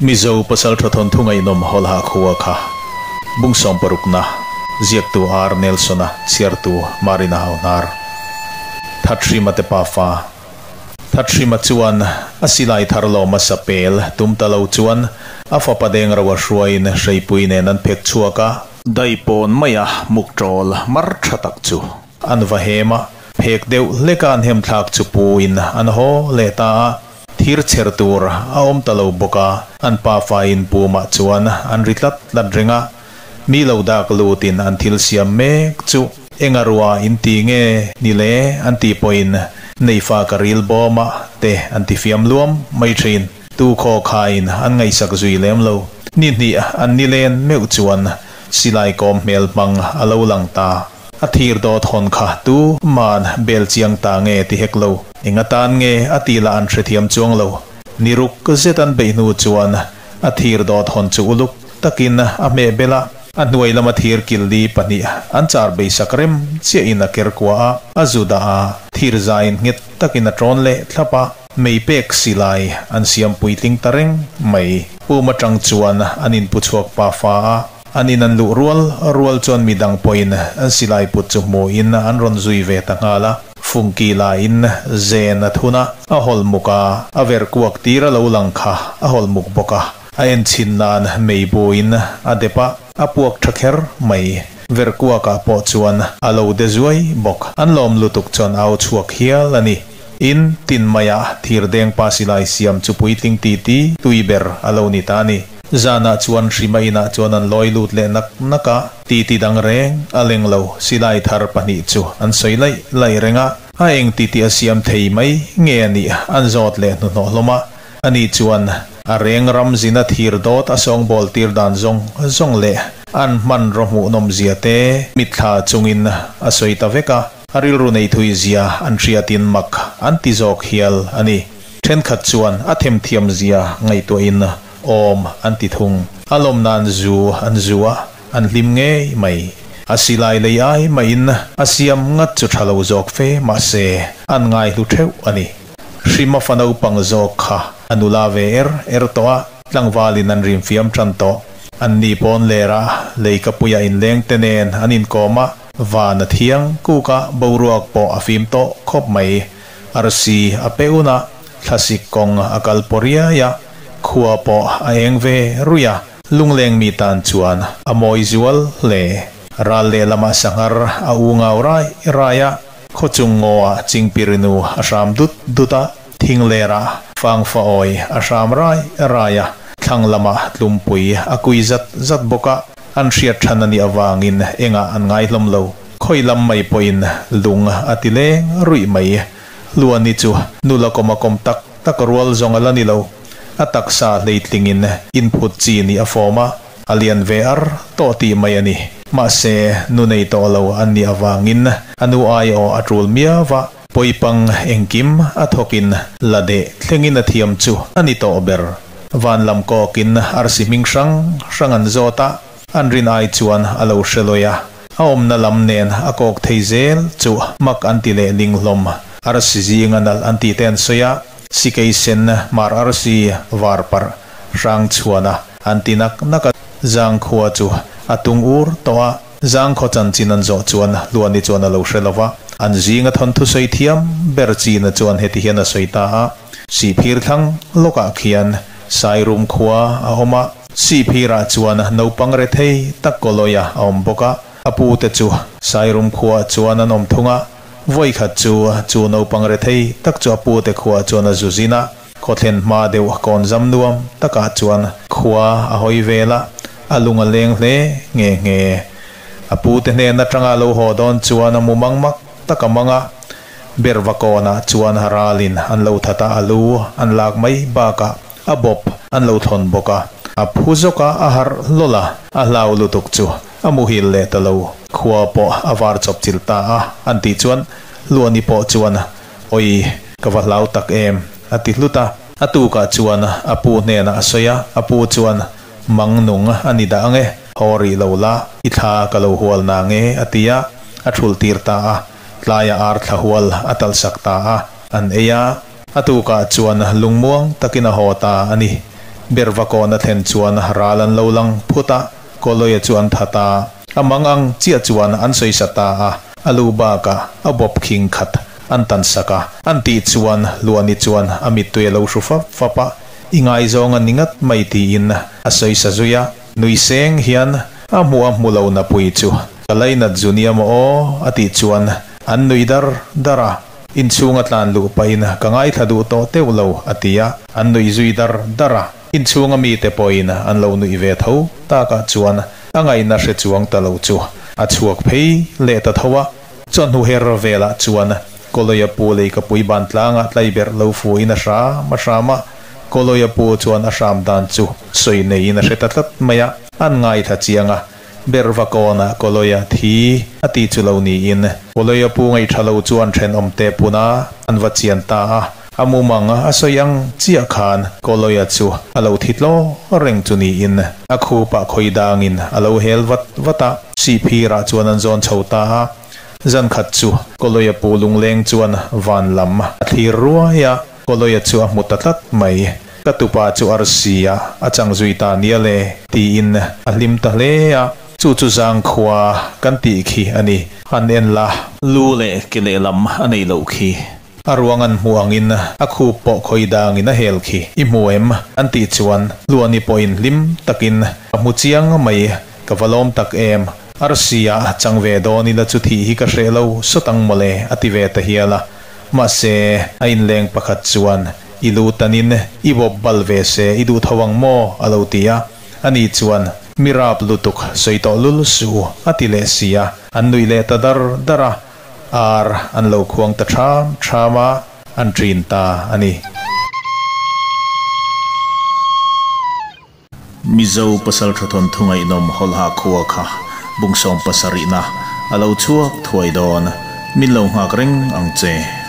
Mizo pasaltha thawnthu ngaihnawm Hawlha khua kha bung sawmparukna ziaktu R Nelson-a chhiartu Marina Hauhnar Thathrima te pafa Thathrima chuan a silai thar lawm a sa pel tum ta lo chuan a fapa deng ro a hruaiin hreipui nen an phek chhuak a. Daipawn maia muk tawl mar tha tak chu an va hem a, phek deuh hleka an hem thlak chu puin an haw leh ta a. Thir chher tur a awm ta lo bawk a, an pafa in pumah chuan an ri tlat tlat reng a. Mi lo dak lutin an thil siam mek chu eng a rua in ti nge ni le an tih pawhin neifa ka ril bawm a te an ti fiam luam mai thin. Tu khaw khain an ngaihsak zui lem lo. Ni hnih an ni len meuh chuan silai kawm hmel hmang a lo lang ta. A thir dawt hawn kha tu man bel chiang ta nge ti hek lo. Eng atan nge a tih lah an hrethiam chuang lo. Ni ruk zet an beih hnu chuan a thir dawt hawn chu uluk takin a hmeh bel a, a hnuai lama thir killi pahnih an char beisak rem chiahin a ker kua a, a zu dah a, thir zaiin nghet takin a tawn leh thlap a, mei pek silai an siam puitling ta reng mai. Pum atang chuan an inpu chhuak pafa a. An in an luh rual rual chuan midang pawhin an silai put chu hmuhin an rawn zui ve ta nghal a. Fungki lahin zen a thun a, a hawlh muk a, a verh kuak tir a lo lang kha a hawlh muk bawk a. A en chhin nan mei buin a dep a, a puak tha kher mai. Verh kuakah pawh chuan a lo de zuai bawk. An lawm lutuk chuan au chhuak hial a ni. In tin maiah thirdeng pa silai siam chu puitling titi tui ber a lo ni ta a ni. Zanah chuan Hrima inah chuan an lawi lut leh nak nak a, titi dang reng a leng lo, silai thar pahnih chu an sawi laih laih reng a, a eng titi a siam thei mai nge a nih an zawt leh hnuhnawh hlawm a, ani chuan a reng ram zina thir dawt a sawngbawl tir dan zawng zawng leh an hmanraw hmuhnawm zia te mitthla chungin a sawi ta vek a, a rilru nei thui zia an hriatin mak an ti zawk hial a ni. Thenkhat chuan a themthiam zia ngaihtuahin awm an ti thung. A lawm nan zu an zu a, an hlim ngei mai. A silai lei ai mahin a siam ngat chu tha lo zawk fe mahse an ngaihlu theuh a ni. Hrima fa naupang zawk kha a nula ve er er tawh a, tlangvalin an rimfiam tan tawh. An ni pawn lera leikapuia inleng te nen an inkawm a, van a thiang kuk a, boruak pawh a fim tawh khawp mai. Arsi a pe un a, Thlasik kawng a kal pawh riai a, khua pawh a eng ve ruih a, lungleng mi tan chuan a mawi zual hle. Ral lehlamah sanghar a u ngau rai rai a, khaw chung ngawah chingpirinu a hram dut dut a, thing lerah fangfa awi a hram rai rai a, thlang lamah tlumpui a kui zat zat bawk a, an hriat than a nih avangin engah an ngai hlawm lo. Khawi lam mai pawhin lung a ti leng ruih mai. Luani chu nula kawm a kawm tak tak rual zawng a la ni lo. A taksa hleitlingin inphut chi nih a fawm a, a lian ve ar tawh tih mai a ni. Mahse, nu nei tawh lo an nih avangin a nu aiawh a tul miau va, pawipang engkim a thawkin la deh thlengin a thiam chu a ni tawh ber. Van lam kawkin arsi hming hrang hrang an zawt a, an rin ai chuan a lo hre lawi a. A awmna lam nen a kawk thei zel chu mak an ti leh ling hlawm. Arsi zinga nalh an tih te an sawi a, sikei sen mar arsi var parh hrang chhuan a an ti nak nak a. Zangkhua chu a tung ur tawh a, zangkhaw chanchin an zawh chuan Luani chuan a lo hre lo va, an zinga thawnthu sawi thiam ber china chuan heti hian a sawi ta a, Sihphir thlang lawkah khian Sairum khua a awm a, Sihphirah chuan naupang rethei tak Kawlawia a awm bawk a, a pute chu Sairum khuaah chuan an awm thung a. Vawikhat chu chu naupang rethei tak chu a pute khuaah chuan a zu zin a, khawthlen hma deuh kawnzam nuam takah chuan khua a hawi vel a, a lung a leng hle nghe nghe. A pute hnen atanga lo haw dawn chuan a mu mang mak tak a mang a, Berhva kawnah chuan ralin an lo that a, a lu an lak mai bakah A bawp an lo thawn bawk a, a phu zawk a, a harh hlawl a, a hlau lutuk chu a muhil leh ta lo. Khua pawh a var chawp chilh ta a, an tih chuan Luani pawh chuan, Awi, ka va hlau tak em, a ti hlut a. A tukah chuan a pu hnenah a sawi a, a pu chuan, Mang nung a ni dah ang e, haw rih lo la, i thla ka lo hual na nge, a ti a, a thulh tir ta a, tlaiah ar thla hual a talhsak ta a, an ei a. A tukah chuan lungmuang takin a haw ta a ni. Berhvakawn a thlen chuan ral an lo lang phut a, Kawlawia chu an that a, a mang ang chiah chuan an sawisa ta a, a lu bakah a bawp khing khat an tan sak a, an tih chuan Luani chuan a mittui a lo hru fap fap a, I ngaizawng a ni ngat mai tiin a sawisa zui a, nui seng hian a hmuh a hmu lo napui chu ka lainat zu nia maw aw a tih chuan an nui dar dar a, inchhung a tlan luh pahin ka ngaithla duh tawh teuh lo a ti a, an nuih zui dar dar a, inchhunga mite pawhin an lo nuih ve tho takah chuan a ngaihna hre chuang ta lo chu a chhuak phei leh ta tho a. Chawhnu her velah chuan Kawlawia pu lei ka pui ban tlangah tlaiberh lo fuin a hram a hram a, Kawlawia pu chuan a hram dan chu sawi neiin a hre ta tlat mai a, an ngaithla chiang a, Berhva kawnah Kawlawia thi a tih chu lo niin Kawlawia pu ngaihṭha lo chuan ṭhenawmte puna an va chian ta a, a mumang a sawi ang chiah khan Kawlawia chu a lo thi tlaw reng chu niin a khupah khawi dangin a lo hel vat vat a, Sihphirah chuan an zawn chho ta a. Zan khat chu Kawlawia pu lungleng chuan van lam a thlir ruai a, Kawlawia chu a hmu ta tlat mai. Ka tupa chu arsi a a chang zui ta nia le tiin a hlim ta hle a, chu chu zangkhua kan tih khi a ni. Han en la. Lu leh ke lehlam a neih loh khi. A ruang an hmuh angin a khup pawh khawi dangin a hel khi. I hmu em? An tih chuan Luani pawhin hlim takin ka hmu chiang mai, ka va lawm tak em? Arsi a chang ve dawn ila chu thih hi ka hreh lo sawt ang mawle a ti ve ta hial a. Mahse, a inleng pakhat chuan I lu tanin i bawp bal ve se i duh tho ang maw? a lo ti a. Ani chuan Mi rap lutuk sawi tawh lul suh a ti leh si a. An nuih leh ta dar dar a. Ar an lo khuang ta ṭham ṭham a, an ṭin ta a ni. Mizo pasalṭha thawnthu ngaihnawm Hawlha khua kha bung sawm pasarihna a lo chhuak thuai dawn. Min lo nghak reng ang che.